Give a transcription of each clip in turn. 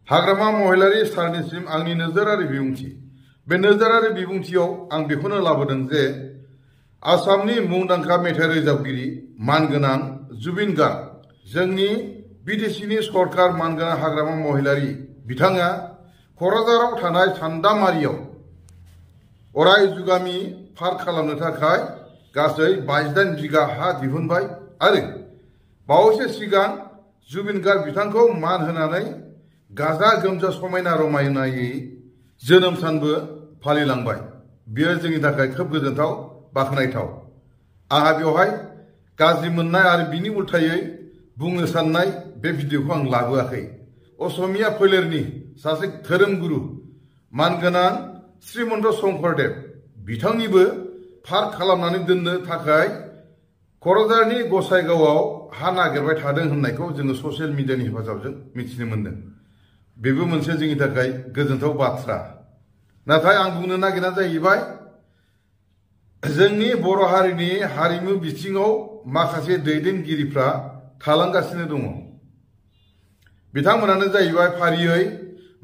हाग्रामा महिलारि सारनिसिम आंनि नोजोरारि बिबुंथि बे नोजोरारि बिबुंथियाव आं बेखौनो लाबोदों जे आसामनि मुंदांखा मेथाइ रोजाबगिरि मानगोनां जुबिन गार्ग जोंनि बिटिसिनि सरकार मानगोनां हाग्रामा महिलारि बिथाङा क'क्राझाराव थानाय सान्दामारियाव अराय जुगामि पार्क खालामनो थाखाय गासै 22 बिगा हा दिहुनबाय आरो बावैसो सिगां जुबिन गार्ग बिथांखौ मान होनानै गाजा गोमजा समायना रमायनायै जोनोम सानबो फालिलांबाय। बेयो जोंनि थाखाय खोब गोजोनथाव बाख्नायथाव। आंहा बेवहाय गाज्रि मोननाय आरो बिनि उल्थायै बुंनो साननाय बे भिडिअखौ आं लाबोआखै। असमिया फोलेरनि सासे धोरोमगुरु मानगोनां श्रीमन्त शंकरदेव बिथांनिबो पार्क खालामनानै दोननो थाखाय क'क्राझारनि गसाइगावआव हा नागिरबाय थादों होननायखौ जोङो ससियेल मिडियानि हेफाजाबजों मिथिनो मोनदों। बेबो मोनसे जोंनि थाखाय गोजोनथाव बाथ्रा। नाथाय आं बुंनो नागिरनाया जाहैबाय जोंनि बर' हारिनि हारिमु बिथिङाव माखासे दैदेनगिरिफ्रा थालांगासिनो दङ। बिथांमोनानो जाहैबाय फारियै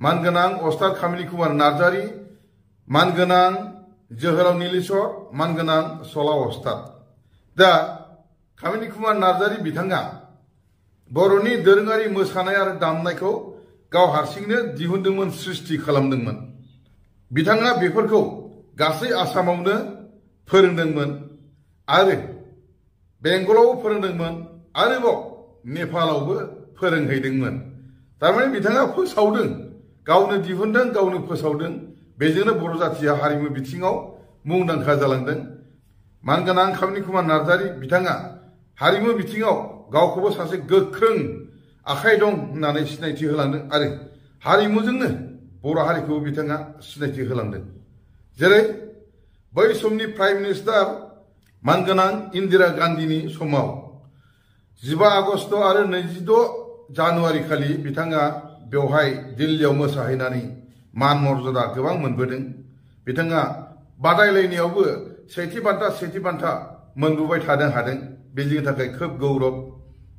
मानगोनां अस्ताद कामिनी कुमार नार्जारी, मानगोनां जोहोलाव नीलेश्वर, मानगोनां सला अस्ताद। दा कामिनी कुमार नार्जारी बिथाङा बर'नि दोरोङारि मोसानाय आरो दामनायखौ गाव हारसिंनो दिहुनदोंमोन, सृष्टि खालामदोंमोन। बिथाङा बेफोरखौ गासै आसामावनो फोरोंदोंमोन आरो बेंगलावबो फोरोंदोंमोन, आरोबाव नेपालावबो फोरोंहैदोंमोन। थारमाने बिथाङा फोसावदों, गावनो दिहुनदों, गावनो फोसावदों। बेजोंनो बर' जाथिया हारिमु बिथिङाव मुंदांखा जालांदों। मानगोनां कामिनी कुमार नार्जारी बिथाङा हारिमु बिथिङाव गावखौबो सासे गोख्रों आखाइ दं होननानै सिनायथि होलांदों आरो हारिमुजोंनो बर' हारिखौ बिथाङा सिनायथि होलांदों। जेरै बै समनि प्राइम मिनिस्टार मानगोनां इन्दिरा गान्धीनि समाव 15 आगस्ट आरो 26 जानुवारि खालि बिथाङा बेवहाय दिल्लीयाव मोसाहैनानै मान मर्यादा गोबां मोनबोदों। बिथाङा बादायलायनायावबो सेथि बान्था मोनबोबाय थानो हादों। बे जोंनि थाखाय खोब गौरब।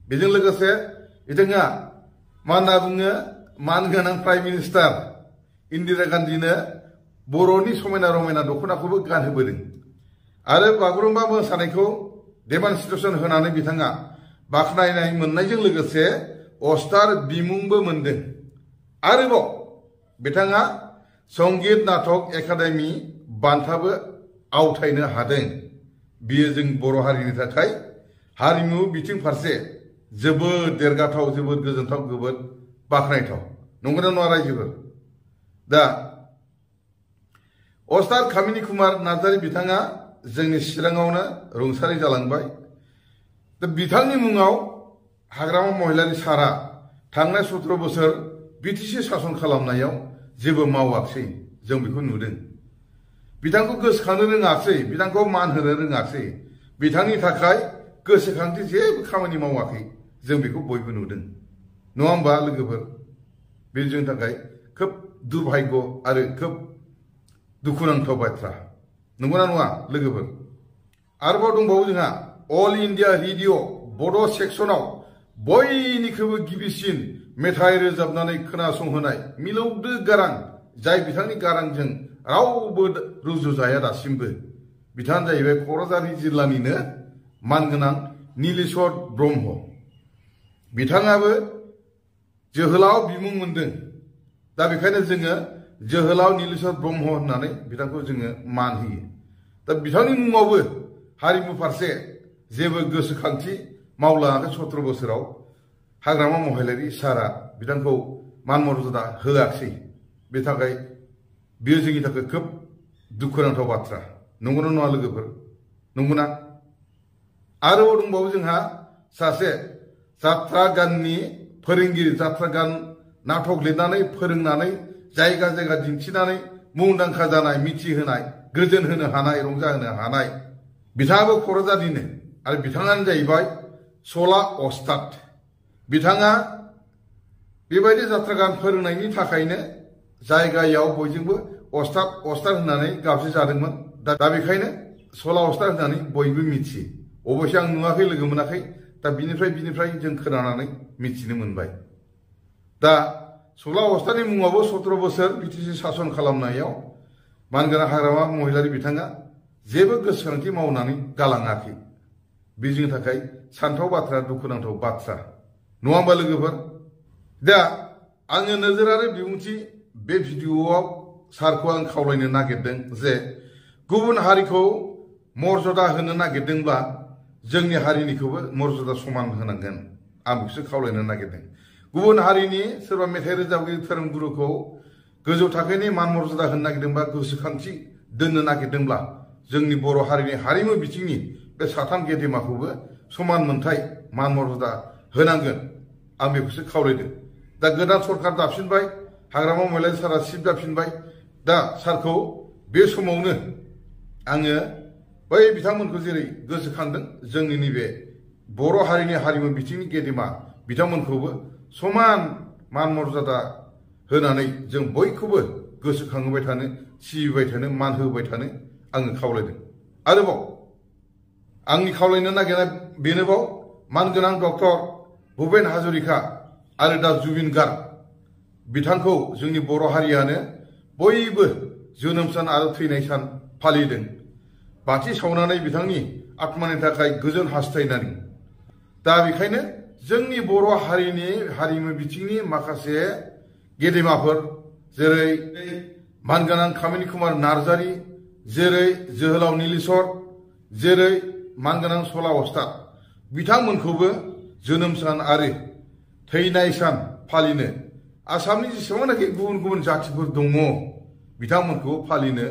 बेजों लोगोसे बिथाङा मा होनना बुङो, मानगोनां प्राइम मिनिस्टार इन्दिरा गान्धीनो बर'नि समायना रमायना दख'नाखौबो गानहोबोदों आरो बागुरुम्बा मोसानायखौ डेमनस्ट्रेसन होनानै बिथाङा बाख्नायनाय मोननायजों लोगोसे अस्तार बिमुंबो मोनदों। आरोबाव बिथाङा संगीत नाटक एकाडेमि बान्थाबो आवथायनो हादों। बियो जों बर' हारिनि थाखाय हारिमु बिथिं फारसे जोबोद देरगाथाव, जोबोद गोजोनथाव, जोबोद बाख्नायथाव। नंगौना नङा रायजोफोर? दा अस्ताद कामिनी कुमार नार्जारी बिथाङा जोंनि चिराङावनो रुंसारि जालांबाय। दा बिथांनि मुङाव हाग्रामा महिलारि सारा थांनाय 17 बोसोर बिटिसि सासन खालामनायाव जेबो मावाखै। जों बेखौ नुदों। बिथांखौ गोसोखांनो रोङाखै, बिथांखौ मान होनो रोङाखै, बिथांनि थाखाय गोसोखांथि जेबो खामानि मावाखै। जों बेखौ बयबो नुदों, नङा होमबा लोगोफोर? बे जोंनि थाखाय खोब दुर्भाग्य आरो खोब दुखुनांथाव बाथ्रा। नंगौना नङा लोगोफोर? आरोबाव दंबावो जोंहा अल इन्डिया रेडिअ बड' सेक्सनाव बयनिख्रुइबो गिबिसिन मेथाइ रोजाबनानै खोनासंहोनाय मिलौदो गारां, जाय बिथांनि गारांजों रावबो रुजुजाया दासिमबो। बिथाङानो जाहैबाय क'क्राझार जिल्लानिनो मानगोनां नीलेश्वर ब्रह्म। बिथाङाबो जोहोलाव बिमुं मोनदों। दा बेखायनो जोङो जोहोलाव नीलेश्वर ब्रह्म होननानै बिथांखौ जोङो मान होयो। दा बिथांनि मुङावबो हारिमु फारसे जेबो गोसोखांथि मावलाङाखै 17 बोसोराव। हाग्रामा महिलारि सारा बिथांखौ मान मर्यादा होआखै। बे थाखाय बेयो जोंनि थाखाय खोब दुखुनांथाव बाथ्रा। नंगौना नङा लोगोफोर? नंगौना? आरोबाव दंबावो जोंहा सासे जात्रा गाननि फोरोंगिरि, जात्रा गान नाटक लिरनानै फोरोंनानै जायगा जायगा दिन्थिनानै मुंदांखा जानाय, मिथिहोनाय, गोजोन होनो हानाय, रंजाहोनो हानाय बिथाङाबो क'क्राझारनिनो आरो बिथाङानो जाहैबाय सला अस्ताद। बिथाङा बेबायदि जात्रा गान फोरोंनायनि थाखायनो जायगायाव बयजोंबो अस्ताद अस्ताद होननानै गाबज्रिजादोंमोन। दा बेखायनो सला अस्ताद होननानै बयबो मिथियो। अबयसे आं नुवाखै, लोगो मोनाखै। दा बिनिफ्राय जों खोनानानै मिथिनो मोनबाय। दा 16 अगस्टनि मुङावबो 17 बोसोर बिटिसि सासन खालामनायाव मानगोनां हाग्रामा महिलारि बिथाङा जेबो गोसोखांथि मावनानै गालाङाखै। बे जोंनि थाखाय सानथाव बाथ्रा, दुखुनांथाव बाथ्रा नङा होमबा लोगोफोर? दा आङो नोजोरारि बिबुंथि बे भिडिअआव सारखौ आं खावलायनो नागिरदों जे गुबुन हारिखौ मर्यादा होनो नागिरदोंब्ला जोंनि हारिनिखौबो मर्यादा समान होनांगोन। आं बेखौसो खावलायनो नागिरदों। गुबुन हारिनि सोरबा मेथाइ रोजाबगिरि धोरोमगुरुखौ गोजौ थाखोनि मान मर्यादा होनो नागिरदोंबा, गोसोखांथि दोननो नागिरदोंब्ला जोंनि बर' हारिनि हारिमु बिथिंनि बे साथाम गेदेमाखौबो समान मोनथाय मान मर्यादा होनांगोन। आं बेखौसो खावलायदों। दा गोदान सरकार दाफिनबाय, हाग्रामा महिलारि सारा चिफ जाफिनबाय। दा सारखौ बे समावनो आङो बै बिथांमोनखौ जेरै गोसोखांदों, जोंनि नैबे बर' हारिनि हारिमु बिथिंनि गेदेमा बिथांमोनखौबो समान मान मर्यादा होनानै जों बयखौबो गोसोखांहोबाय थानो, सिबिबाय थानो, मान होबाय थानो आङो खावलायदों। आरोबाव आंनि खावलायनो नागिरनाय बेनोबाव, मानगोनां डक्टर भुपेन हाजरिका आरो दा जुबिन गार्ग बिथांखौ जोंनि बर' हारियानो बयबो जोनोम सान आरो थैनाय सान फालिदों, बाथि सावनानै बिथांनि आत्मानि थाखाय गोजोन हास्थायनानै। दा बेखायनो जोंनि बर' हारिनि हारिमु बिथिंनि माखासे गेदेमाफोर जेरै मानगोनां कामिनी कुमार नार्जारी, जेरै जोहोलाव नीलेश्वर, जेरै मानगोनां सला उस्ताद बिथांमोनखौबो जोनोम सान आरो थैनाय सान फालिनो आसामनि जेसेबांनाखि गुबुन गुबुन जाथिफोर दङ बिथांमोनखौ फालिनो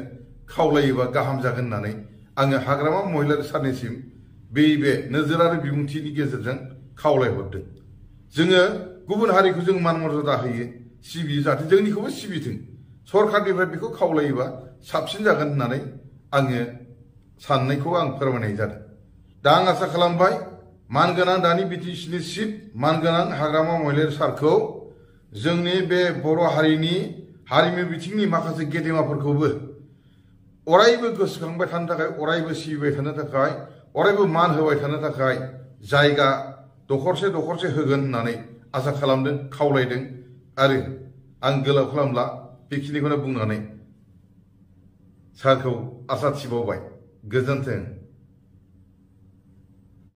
खावलायोबा गाहाम जागोन होननानै आङो हाग्रामा महिलारि सारनिसिम बे नोजोरारि बिबुंथिनि गेजेरजों खावलायहरदों। जोङो गुबुन हारिखौ जों मान मर्यादा होयो, सिबियो, जाहाथे जोंनिखौबो सिबिथों। सरकारनिफ्राय बेखौ खावलायोबा साबसिन जागोन होननानै आङो साननायखौ आं फोरमायनाय जादों। दा आं आसा खालामबाय मानगोनां दानि बिटिसिनि चिफ मानगोनां हाग्रामा महिलारि सारखौ जोंनि बे बर' हारिनि हारिमु बिथिंनि माखासे गेदेमाफोरखौबो अरायबो गोसोखांबाय थानो थाखाय, अरायबो सिबिबाय थानो थाखाय, अरायबो मान होबाय थानो थाखाय जायगा दखरसे दखरसे होगोन होननानै आसा खालामदों, खावलायदों। आरो आं गोलाव खालामला, बेखिनिखौनो बुंनानै सारखौ आसा थिबावबाय। गोजोन्थों।